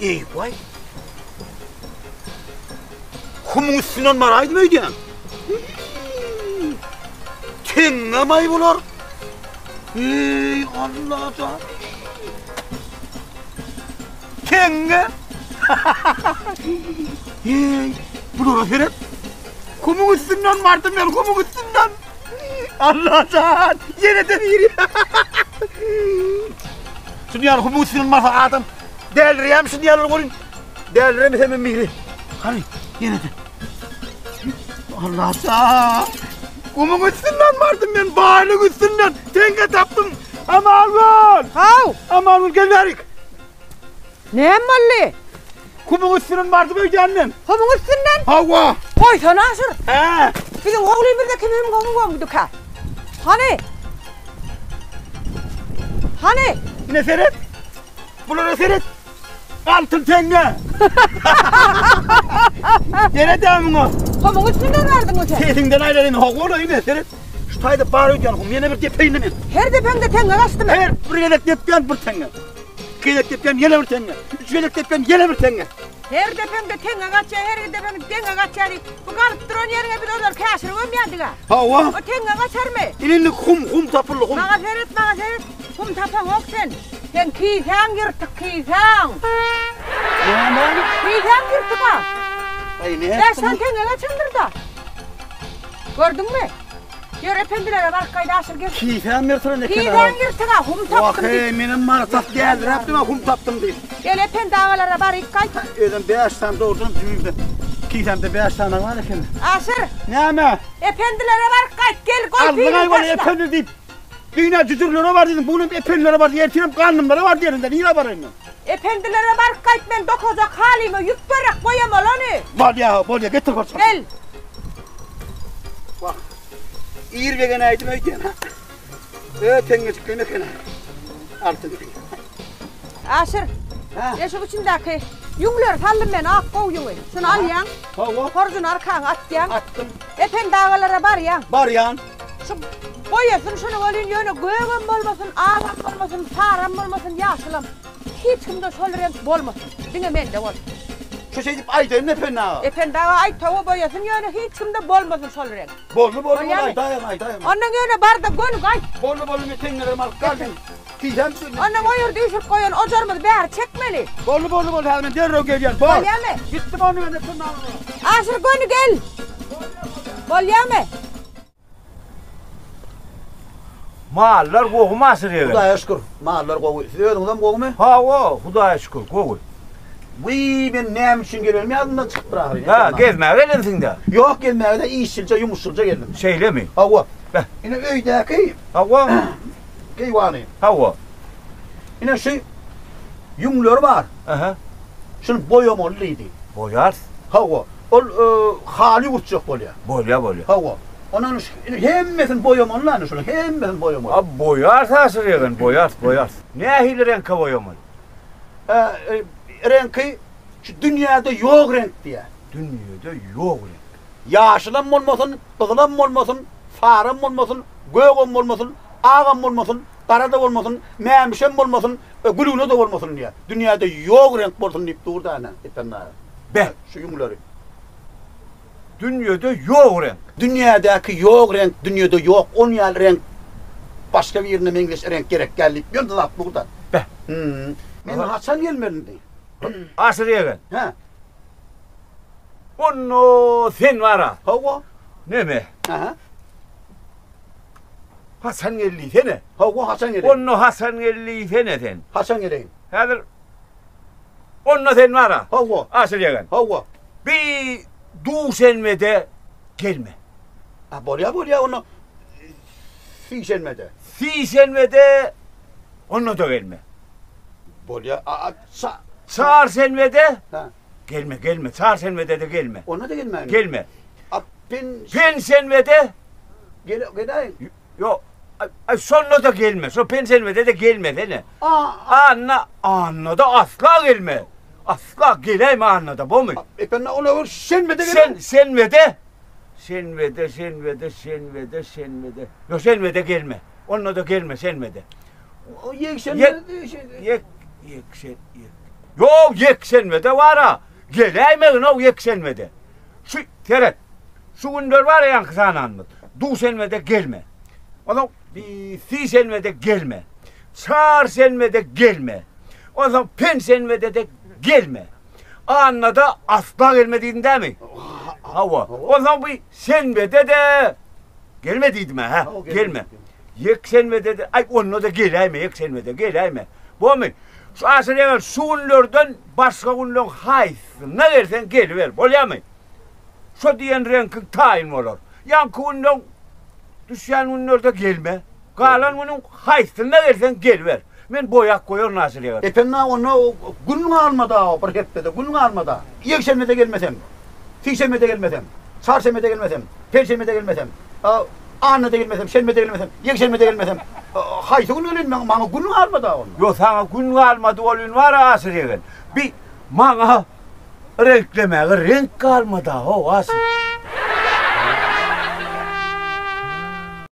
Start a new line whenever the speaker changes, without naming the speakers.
Eý, waý. Humuň üstünden baraýdym öýdýän. Teňňe-maý bular. Eý, Allajan. Teňňe. Eý, bulara seret. Humuň üstünden bardym men, humuň üstünden. Allajan, ýene-de biri. Şuny ýaly humuň üstünden barsa adam dälirýärmi şuny ýaly görün. Däliremese hem biri. Hany, ýene-de. Allajan. Humuň üstünden bardym men, baýlyk üstünden. Teňňe tapdym. Aman bol.
Haw.
Aman bol, gel bärik.
Näme boldy?
Humuň üstünden bardym öýdýän men.
Humuň üstünden?
Hawa.
Goýsana Aşyr.
Hä.
Biziň howlymyzda kim hum hum gömdükä? Hany? Hany?
Ine seret. Bulara seret. Altyn teňňe. Seret ýa muňa.
Humuň üstünden bardyňmy sen?
Sesiňden aýlaýyn. Hawa, ine seret. Şu taýda bar öýdýän hum. Ýene bir depeýin men.
Her depeňde teňňe gaçdymy?
Her bir gezek depýän bir teňňe. Iki gezek depýän ýene bir teňňe. Üç gezek depýän ýene bir teňňe.
Her depeňde teňňe gaçýar, her depeňde deňňe gaçýar diýip, bu galyp duran ýeriňe biz ozal käşir gömýändik-ä.
Hawa.
O teňňe gaçarmy?
Ine indi hum, hum tapyldy, hum.
Maňa seret, maňa seret. Hum tapaňok sen. Seň kisäň ýyrtyk, kisäň.
Näme?
Kisäň ýyrtyk-a.
Aý, nätdim?
Bäş sany teňňe gaçandyr-da. Gördüňmi? Ýör, ependilere baryp gaýda, Aşyr gel.
Kisäm ýyrtylan eken-a.
Kisäň ýyrtyk-a, hum tapdym diýip.
Wah-eý, menem mara tas däldiräpdim-ä, hum tapdym diýip.
Gel, ependi agalara baryp gaýt.
Özem bäş sany dogrudanam jübimde, kisämde bäş sany bar eken.
Aşyr!
Näme?
Ependilere baryp gaýt, gel, goý piliňi
Aldyň-aý weli
taşla.
ependi diýip. Düýn-ä jüjürlere bar diýdim, bu günem ependilere bar diýdim, ertirem gandymlara bar diýerin-dä, nirä baraýyn men?
Ependilere baryp gaýt, men dokajak halyma ýüp berek, goýamaly ony.
Bolýa, bolýa, getir bir çal.
Gel.
Wah, ir begenäýdim öýdýän, ha. Ö, teňňejiklerim eken-ä. Altyn teňňe.
Aşyr, eşik içindäki ýüňleri saldym men, ak gowy ýüňi. Şuny alýaň.
Hawa.
Horjuny arkaňa atýaň.
Atdym.
Ependi agalara barýaň.
Barýan.
Şu goýasyn şuny welin ýöne gögem bolmasyn, agam bolmasyn, saram bolmasyn, ýaşylam. Hiç kimde şol reňk bolmasyn. Diňe mende bolsun.
Şu şeýdip aýdaýyn Ependi aga.
Ependi aga aýt hawa boýasyn ýöne hiç kimde bolmasyn şol reňk.
Boldy boldy boldy aýdaýyn aýdaýyn.
Ondan ýöne barda göni gaýt.
Boldy boldy men teňňelerimi alyp galdym. Kisäm düşürdim.
Ondan o ýerde üýşürip goýan ojarymyzy bäri çekmeli.
Boldy boldy boldy häzir men derrew gelýän. Bor.
Bolýamy?
Gitdim ony men Ependi aga.
Aşyr göni gel. Bolýamy?
Mallar gowymy Aşyr ýegen?
Hudaýa şükür, mallar gowy. Siz özüňizem gowumy?
Hawa, Hudaýa şükür, gowy.
Wiý, men näme üçin gelenim ýadymdan çykypdyr ahyry.
Ha, gezmäge gelensiň-dä?
Ýok, gezmäge däl, işçilje, ýumuşçylja geldim.
Şeýlemi?
Hawa.
Beh.
Ine öýdäki.
Hawa.
Keýwany.
Hawa.
Ine şu ýüňleri bar.
Aha.
Şuny boýamaly diýdi.
Boýarys.
Hawa. Ol haly ýuwurtjak bolýar.
Bolýar, bolýar.
Hawa. Ondan hemmesini boýamaly indi şuny, hemmesini boýamaly.
A boýarys Aşyr ýegen, boýarys, boýarys. Nähili reňke boýamaly?
Reňki şu dünýäde ýok reňk diýýär.
Dünýede ýok reňk.
Ýaşylam bolmasyn, gyzylam bolmasyn, saram bolmasyn, gögem bolmasyn, agam bolmasyn, gara-da bolmasyn, mämişem bolmasyn, gülgüne-de bolmasyn diýýär. Dünýäde ýok reňk bolsun diýip dur-da ana, Ependi aga.
Beh!
Şu ýüňleri.
Dünýede ýok reňk.
Dünýädäki ýok reňk, dünýede ýok on ýaly reňk başga birine meňzeş reňk gerek däl diýip ýöne zat dur-da.
Beh!
Men haçan gelmeli indi?
Aşyr ýegen.
Hä.
Onda sen bar-a.
Hawa.
Neme?
Aha.
Haçan gel diýsene.
Hawa, haçan geleýin?
Onda haçan gel diýsene sen.
Haçan geleýin?
Häzir Onda sen bar-a.
Hawa.
Aşyr ýegen.
Hawa.
Bir duşenbede gelme.
A bolýa bolýa onda sişenbede.
Sişenbede onda-da gelme.
Bolýa. A ça
Çarşenbede
Ha.
gelme, gelme. Çarşenbede-de gelme.
Onda-da gelmäýin.
Gelme.
A pen
Penşenbede
Gele geläýin.
Ýok. Aý şonda-da gelme. Şo penşenbede-de gelmesene.
A
Anna, annada asla gelme. Asla geläýme annada, bomy?
Ependi ola bir şenbede
Sen
geleýin.
şenbede şenbede şenbede şenbede şenbede. Ýok şenbede gelme. Onda-da gelme şenbede.
O ýekşenbe
Ýek ýek ýekşen ýek. Ýok, ýekşenbede bar-a. Geläýmegin-ow ýekşenbede. Şu, seret, şu günler bar-a ýaňky sananymyz. Duşenbede gelme. Onsoň sişenbede gelme. Çarşenbede gelme. Onsoň penşenbede-de gelme. Annada asla gelme diýdim dämi? Hawa. Onsoň bu şenbede-de gelme diýdim-ä, hä? Gelme. Ýekşenbede-de, aý onda-da geläýme, ýekşenbede geläýme. Bormy? Şu Aşyr ýegen şu günlerden başga günleň haýsynda gelseň geliber, bolýamy? Şo diýen reňkiň taýyn bolar. Ýaňky günleň düşýän günlerde gelme. Galan günüň haýsynda gelseň geliber. Men boýap goýaryn Aşyr ýegen.
Ependi aga onda gün galmady-a bir hepdede gün galmady-a. Ýekşenbede gelmesem, sişenbede gelmesem, çarşenbede gelmesem, penşenbede gelmesem, Annada gelmesem, şenbede gelmesem, ýekşenbede gelmesem, haýsy gün geleýin maňa, maňa gün galmady-a onda.
Ýok, saňa gün galmady welin bar-a Aşyr ýegen. Bi maňa reňklemäge reňk galmady-a, how, Aşyr.